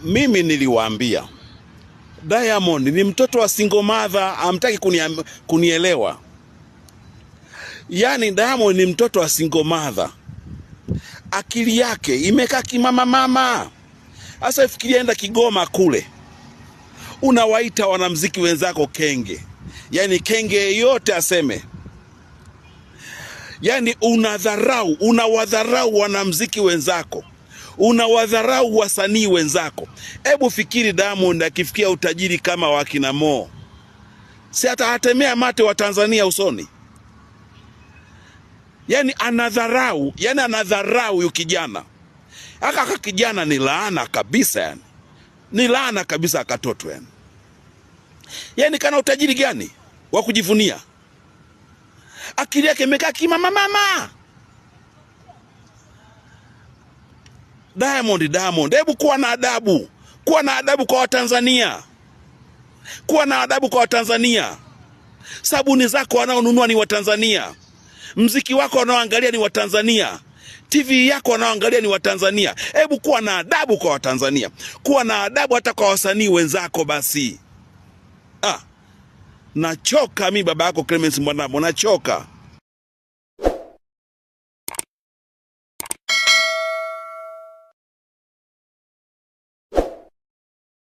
Mimi niliwaambia Diamond ni mtoto wa single mother, hamtaki kunielewa. Yaani Diamond ni mtoto wa single mother, akili yake imekaa kimama mama. Sasa fikiria, enda Kigoma kule, unawaita wanamziki wenzako kenge, yaani kenge yote aseme, yaani unadharau, unawadharau wanamziki wenzako, unawadharau wasanii wenzako. Hebu fikiri Diamond akifikia utajiri kama wa kina Mo, si atawatemea mate wa Tanzania usoni? Yani anadharau, yani anadharau huyu kijana. Aka kijana ni laana kabisa, yani ni laana kabisa akatoto yani. Yani kana utajiri gani wa kujivunia? Akili yake imekaa kimama mama. Diamond, Diamond, hebu kuwa na adabu, kuwa na adabu kwa Watanzania, kuwa na adabu kwa Watanzania. Sabuni zako wanaonunua ni Watanzania, mziki wako wanaoangalia ni Watanzania, TV yako wanaoangalia ni Watanzania. Hebu kuwa na adabu kwa Watanzania, kuwa na adabu hata kwa wasanii wenzako basi. Ah, nachoka mi baba yako Clemence Mwandambo, nachoka.